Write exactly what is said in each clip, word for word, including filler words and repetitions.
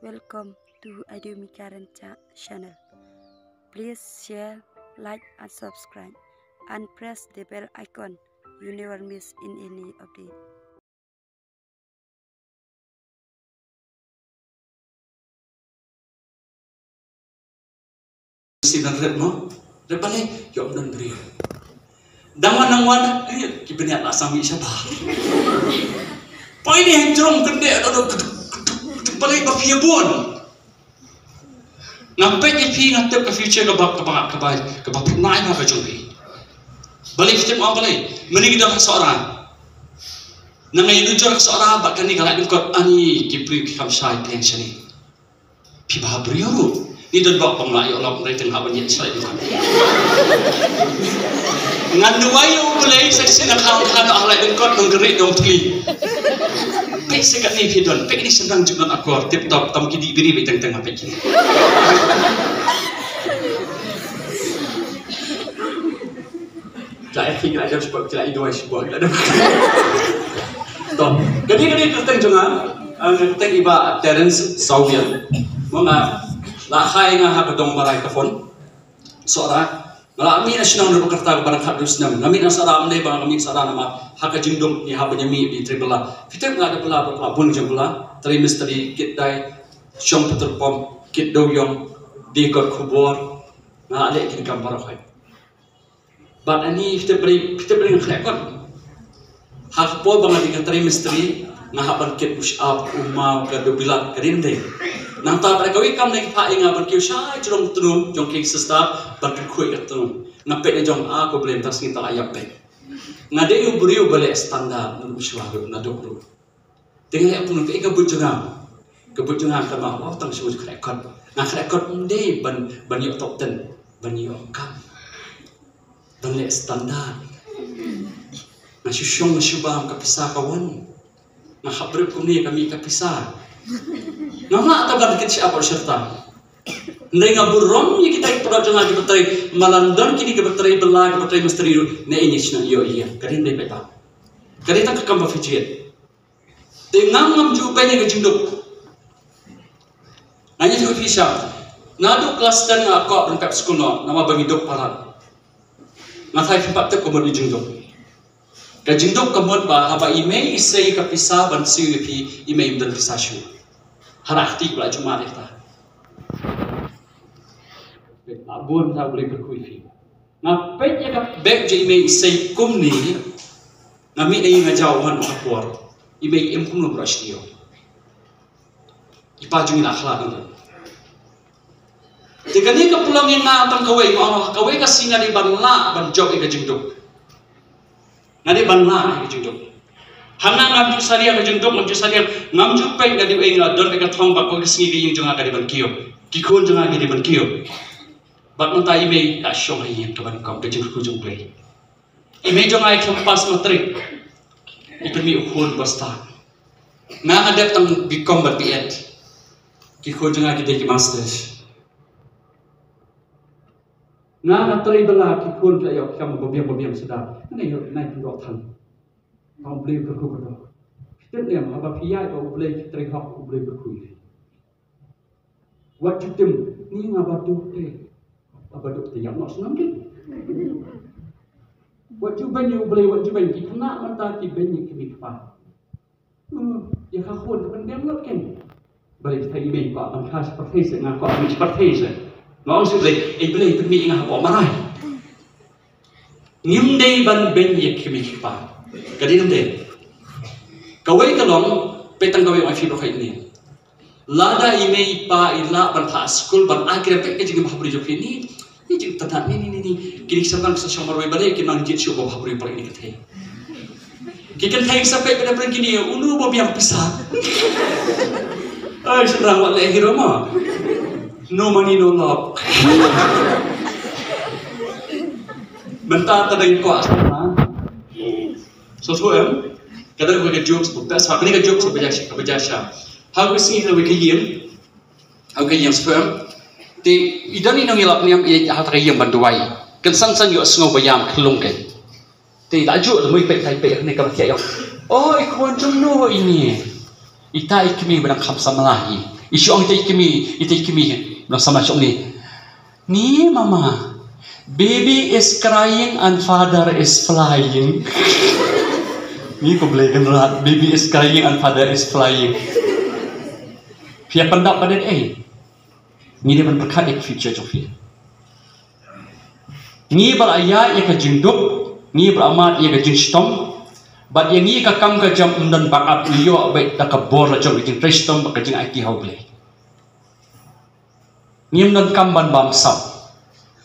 Welcome to Adumi Karen Cha channel. Please share, like and subscribe and press the bell icon. You never miss in any update. Sinan ret mo, ret pale, yok nan beri. Dang wan nang wan, eh, ki bniat la sang mi sha ba. Poi ni hanjrong kende ada ada keduk keduk keduk pale ba pia bun. Nga peit ïa phi nga tip ka future kaba kaba kaba kaba pynai ma ka jong phi. Balei phi tip ma balei? Mynne ki dang ha Sohra. Nang ïa nujor ha Sohra ba kane ka lai dengkot ani ki briew ki kham shai pyrshah shane. Phi ba briew ruh. Ni don bok pang la ïoh lok dei teng ha ban ïa shai dengkot. Ngan duwai ïa U Blei sa shisien na kham kha na lai dengkot nong gari nong tli. Peit sa kane phi don, peit ni sendang jingmut akor tip top tam ki di biri beit teng teng ha peit kine. Ka ai ki la jam sport ki la i dua sport ki la. To. Kadi kadi ka teng jong nga. Ang teng i Bah Terence Sawian. Mo nga la hai nga ha ka dong barai ka phone. Sohra. Nga la mih na shnong ruh ba kyrta ba na khat dus nam. Nga mih na Sohra mlei ba nga mih Sohra namar ha ka jingdum ni ha ba nyami di trei bela. Fitep nga da bela ba bun jong bela. Trei mistri kit dai. Shong petrol pump kit do yong. Di kot khubor. Nga leh ki kam baroh hai. Bad ani phi tip balei, phi tip balei nga khleh kot. Ha ka por ba nga dei ka trei mistri, nga hap ban kit push up, u maw, ka dei bilat, ka dei ym dei. Nangta bad kawei kam ne ki phah ïa nga ban kiew shai jrong tnum jong ki sister ban pynkhuid ka tnum. Nga peit na jong a ko blem ta sngi ta la ïap peit. Nga dei u briew ba leh standard, na u shuwa ruh, na duk ruh. Te nga leh kumno, kaei ka buit jong nga? Ka buit jong nga ka ma, oh, tang shu khreh kot. Nga khreh kot ym dei ban, ban ïoh top ten, ban ïoh kam. Ban leh standard. Nga shu shong, nga shu bam, ka pisa ka wan. Nga hap briew kumne ka mih ka pisa. Nga ma ta ban kit shi apor shirta. Ndei nga burom ïa kita ki paralok jong nga kiba trei malan don kine kiba trei bela kiba trei mistri ruh ne ini shnong ïoh ïa. Ka dei ndei peta. Ka dei tang ka kam ba phi jied. Te ngam ngam ju beiñ ïa ka jingduk. Nga ïathuh ïa phi sha. Naduh klas ten nga kwah ban pep skul noh namar ba ngi duk palat. Nga thai phi pat tip ka mut ïa jingduk. Ka jingduk ka mut ba haba i mei i sei ka pisa ban siew ïa phi, i mei ym don pisa shuh. Hara kti ba la jumar ïa kata. Ba bun ta U Blei kyrkhu ïa phi. Nga peit ïa ka bag jong i mei i sei kumne. Nga mih na ïing nga jaw man ha por. I mei im kumno ba la shu ïoh. I pa jong i la khlad ngan. Te kane ka pynlong ïa nga tang kawei, nga ong kawei ka sngi nga dei ban lah ban jop ïa ka jingduk. Nga dei ban lah ïa ka jingduk. Hana ngam ju salia ka jingduk, ngam ju salia, ngam ju peit nga dei ei nga don ka thong ba ko ka sngi ka ïing jong nga ka dei ban kiew. Ki khun jong nga ki dei ban kiew. Bad mynta i mei ka shong ha ïing ka ban kom ka jingkyrkhu jong U Blei. I mei jong nga i khlem pass matric. I pynmih u khun ba stad. Nga nga dep tang B Com bad B Ed. Ki khun jong nga ki dei ki masters. Nga nga trei bela ki khun ki la ïoh ki kam ba biang ba biang suda. Nga ïoh nai pyndoh than. Ka U Blei kyrkhu kyrdoh. Phi tip ne em haba phi ïaid bad U Blei phi trei hok U Blei kyrkhu ïa phi. Wat ju tim, ni nga ba duk te. Ba duk te ïap noh snem te. Wat ju beiñ ïa U Blei, wat ju beiñ ki khynnah mynta ki beiñ ïa ki mei kpa. Hmm, ïa ka khun ka pyndem lut ken. Balei kita i mei kwah ban kha sha pyrthei se nga kwah ban sha pyrthei se. Nga ong sha U Blei, ei Blei pynmih ïa nga hapoh marai. Ngim dei ban beiñ ïa ki mei ki kpa. Ka dei ngim dei. Kawei ka long, peit tang kawei ong ïa phi baroh kawei ne. Lada i mei i pa i lah ban phah skul ban ai kyrem peit ka jingbhabriew jong phi ni. Ni jingtynat ni ni ni ni. Kine ki shynrang sa shong marwei balei ki nang jied shuh ba bhabriew pyrshah ni ka thei. Ki kynthei sa peit ba da pyrshah kine unu ba biang pisa. Ai shynrang wat leh hero ma. No money no love. Mynta ta dang kwah sa. So so em. Ka dang ka jokes ba best ha kane ka jokes ba ja sha ba ja sha. Ha ka sngi ha ka ïing. Ha ka ïing sperm. Te i don i nongïalap niam i ha ka ïing ban duwai. Kan san san ïoh sngew ba ïam khlung kai. Te la ju da mui pek tai pek ne ka ba kiai ong. Oi khun jong no ini. Ita i kmie ba dang kham samla hi. I shu ong ita i kmie, ita i kmie. Nang samla shu ong ni. Ni mama. Baby is crying and father is flying. Ni ko Blei Kynrad. Baby is crying and father is flying. Phi ïa pyndap pat ei. Ngi dei ban pyrkhat ïa ka future jong phi. Ngi ba la ïaid ïa ka jingduk, ngi ba la mad ïa ka jingshitom, bad ïa ngi ka kam ka jam ym don backup, ngi ïoh beit da ka bor la jong ka jingtrei shitom bad ka jingaiti ha U Blei. Ngim don kam ban bam sam.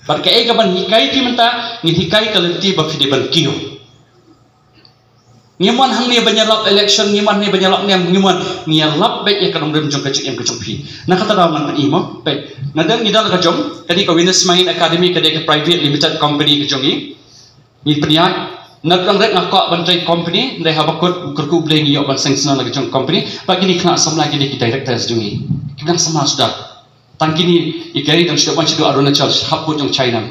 Bad kaei kaban hikai phi mynta, ngin hikai ka lynti ba phi dei ban kiew. Ngim wan hangne ban ïalap election, ngim wan hangne ban ïalap niam, ngim wan, ngi ïalap beit ïa ka nongrim jong ka jingim ka jong phi. Na kata daw ngan pyni mo, beit. Nga dang ngi dang ka jong, kane ka Venus Mind Academy, kane ka private limited company ka jong ngi. Ngi pynïaid, na dang rek nga kwah ban train company, hynrei haba kut kyrkhu U Blei ngi ïoh ban sanction na ka jong company, bad kine khynnah samla kine ki directors jong ngi. Ki dang samla suda. Tang kine i kei dang shu ban shu Arunachal, hap put jong China.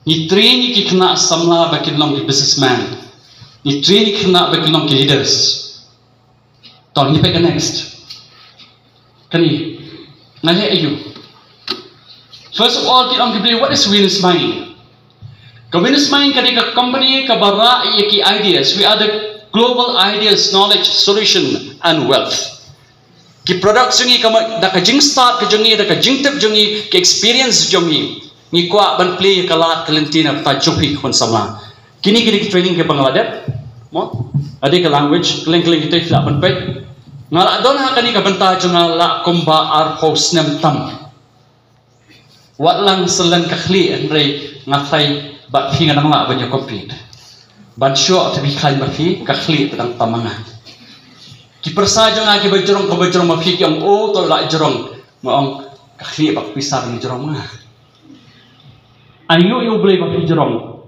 Ngi train ïa ki khynnah samla ba kin long ki businessman. Ngi train ïa ki khynnah ba kin long ki leaders. To ngi peit ka next. Kane. Nga leh aïu. First of all, ki ong ki Blei, what is Venus Mind? Ka Venus Mind ka dei ka company kaba rah ïa ki ideas. We are the global ideas, knowledge, solution and wealth. Ki product jong ngi ka mut da ka jingstad ka jong ngi, da ka jingtip jong ngi, ka experience jong ngi. Ngi kwah ban plie ïa ka lad ka lynti na ka bynta jong phi ki khun samla. Kine kine ki training kiba nga la dep. Mo? Ade ka language, kylleng kylleng kita phi lah ban peit. Nga la don ha kane ka bynta jong nga la kumba arphew snem tam. Wat lang selen ka khlieh hynrei nga tharai bad phi nga dang lah ban ïa compete. Ban shuh te phi khlaiñ bad phi ka khlieh te dang tam ma nga. Ki pyrsa jong nga kiba jrong kiba jrong ma phi ki ong o to lah jrong. Nga ong ka khlieh bad ka pisa dang jrong ma nga. Ai ngu ïa U Blei ba phi jrong.